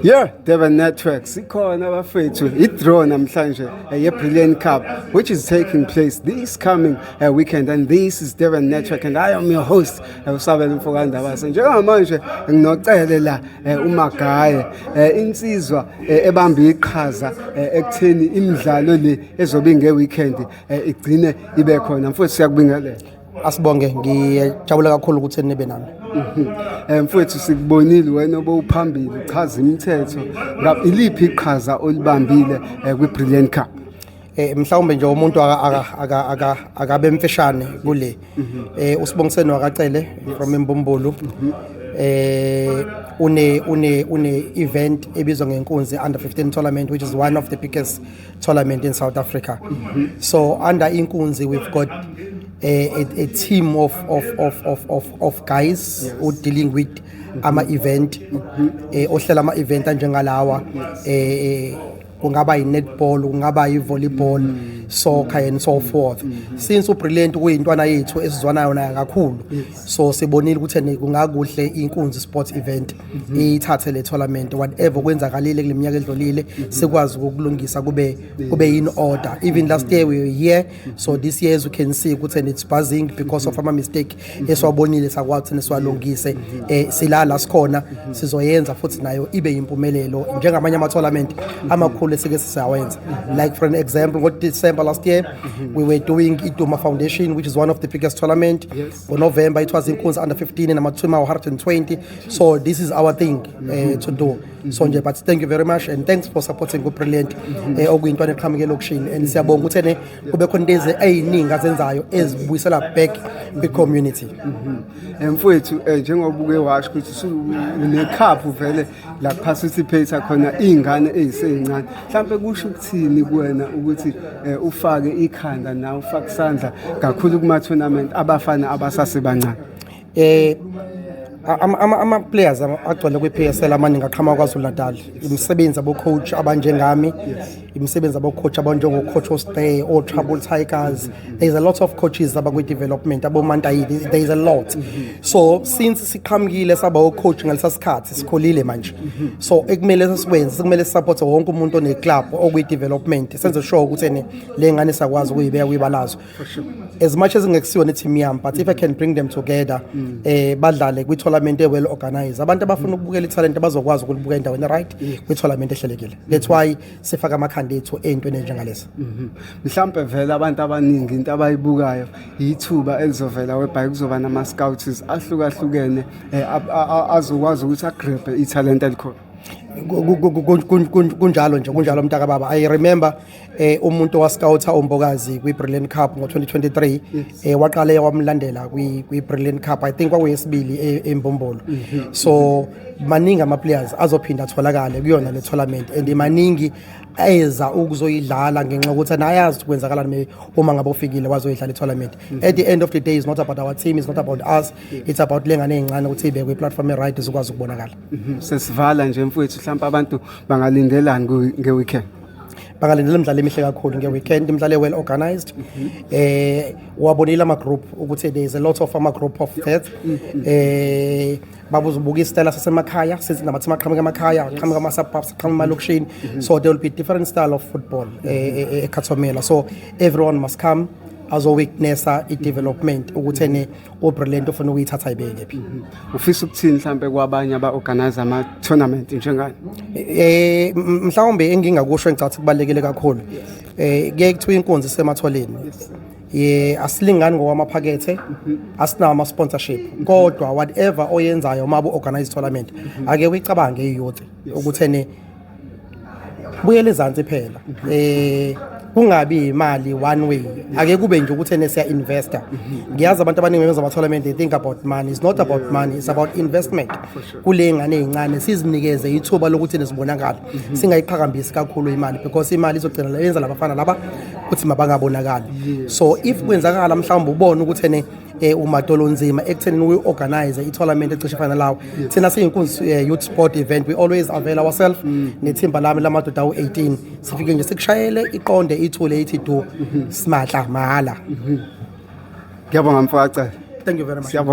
Yeah, Durban Network. Sikhona bafethu i-draw namhlanje ye-Brilliant Cup, which is taking place this coming weekend, and this is Durban Network and I am your host, uSabelo Mfokandabase. Njengamanje nginocele la uMagaye, insizwa ebamba iqhaza ekutheni imidlalo le ezobe nge-weekend igcine ibe khona. Mfowethu, siyakubingelela. Asibonge, ngiyajabula kakhulu ukuthi nibe nami. Mfowethu, sikubonile wena obowuphambili uchaza imithetho. Ngap iliphi iqhaza olibambile kwi-Brilliant Cup? Mhlawumbe nje umuntu akabe mfishane kule. USibongiseni wakaCele from Imbumbulu. Une event ebizwa ngeNkunzi Under 15 tournament, which is one of the biggest tournament in South Africa. So under Inkunzi we've got a team of guys who dealing with ama event, ohlela ama event anjengalawa, kungaba i-netball, kungaba i-volleyball, soccer and so forth. Since uBrilliant kuyintwana yethu esizwanayo nayo kakhulu, so sibonile ukuthi ene kungakuhle Inkunzi Sports Event ithathe le tournament. Whatever kwenzakalile kule minyaka edlulile, sikwazi ukulungisa kube in order. Even last year we were here, so this year, as you can see ukuthi ene it's buzzing because of ama mistake esiwabonile, sakwazi ukuthi siwalungise. Silala sikhona, sizoyenza futhi nayo ibe impumelelo njengamanye ama tournament amakhulu esike siyawenza. Like, for an example, ngo December last year we were doing Iduma Foundation, which is one of the biggest tournament. Ngo November it was Inkunzi Under 15 and ama-team 120. So this is our thing to do. So nje, but thank you very much and thanks for supporting uBrilliant, okuyintwana eqhamuke elokishini, and siyabonga ukuthi ene kube khona into eziningi azenzayo ezibuyisela back kwi-community. Mfowethu, njengoba uke washo ukuthi une-cup vele la participate khona iy'ngane ey'seyincane, mhlampe kusho ukuthini kuwena ukuthi ufake ikhanda nawe, ufake isandla kakhulu kuma-tournament abafana abasasebancane? Ama players agcwele kwi-PSL amaningi aqhamuka KwaZulu Natal. Imisebenzi abo coach abanjengami, imisebenzi abo coach abanjengo coach Ostay o Trouble Tigers. There's a lot of coaches abakwi development, abo Mantayi, there is a lot. So since siqhamukile saba o coach ngalesa sikhathi, sikhulile manje, so ekumele sikwenze, kumele support wonke umuntu one club okwi development, senze sure ukuthi ene le ngane sakwazi ukuyibeka kwibalazo. As much as ngekusiwa ne-team yami, but if I can bring them together, badlale kwi-tournament well organized, abantu abafuna ukubukela i-talent bazokwazi ukulibuka endaweni right, kwi-tournament ehlelekile. That's why sifaka amakhanda ethu ey'ntweni enjengalezi. Mhlampe vele abantu abaningi into abayibukayo ithuba elizovela webhayi kuzoba nama-scouts ahlukahlukene azokwazi ukuthi agrabhe ithalente elikhona. Kunjalo nje, kunjalo mntaka baba. I remember umuntu owascouta uMbokazi kwi-Brilliant Cup ngo-2023, waqale wamlandela kwi-Brilliant Cup, I think kwakuyesibili eMbumbulu. So maningi ama-players azophinda atholakale kuyona le tournament, and maningi eza ukuzoyidlala ngenxa yokuthi nayazi ukuthi kwenzakalani uma ngabe ufikile wazoyidlala i-tournament. At the end of the day, it's not about our team, it's not about us, it's about lengane ey'ncane ukuthi ibekwe i-platform e-right, izokwazi ukubonakala. Sesivala nje mfowethu, mhlawumpe abantu bangalindelani nge-weekend? Bangalindela imidlalo emihle kakhulu nge-weekend, imidlalo well organized. Wabonile ama-group ukuthi there is a lot of ama-group of death. Babuzobuka isitayela sasemakhaya since nama-team aqhamuka emakhaya, aqhamuka ama-suburbs, aqhamuka emalokishini, so there will be different style of football eKhathomela. So everyone must come azowitnessa i-development ukuthi ene uBrilliant ufuna ukuyithatha ibeke phi. Ufisa ukuthini mhlampe kwabanye aba-organize ama-tournament njengani? Mhlawumbe engingakusho, engicathi kubalekile kakhulu, kuye kuthiwa inkunzi isematholeni. Ye, asilingani ngokwamaphakethe, asinawo ama sponsorship, kodwa whatever oyenzayo uma organize tournament, ake uyicabange i-youth ukuthi ene buyele ezansi phela, kungabi imali one way, ake kube nje ukuthi ene siya investa. Ngiyazi abantu abaningi benza ama tournament, they think about money. It's not about money, it's about investment kule ngane ezincane, sizinikeze ithuba lokuthi nesibonakala, singayiqhakambisi kakhulu imali, because imali izogcina yenza labafana laba ukuthi mabangabonakali. So if kwenzakala mhlawumbe ubone ukuthi ene umadolo nzima ekuthenini uyi-organize i-tournament ecishe ifana lawo, thina siyiNkunzi Youth Sport Event, we always avail ourselves nethimba lami lamadoda awu-18, sifike nje sikushayele iqonde, ithule ithi du, simahla, mahhala. Ngiyabonga, mfowacela. Thank you very much. Siyabonga.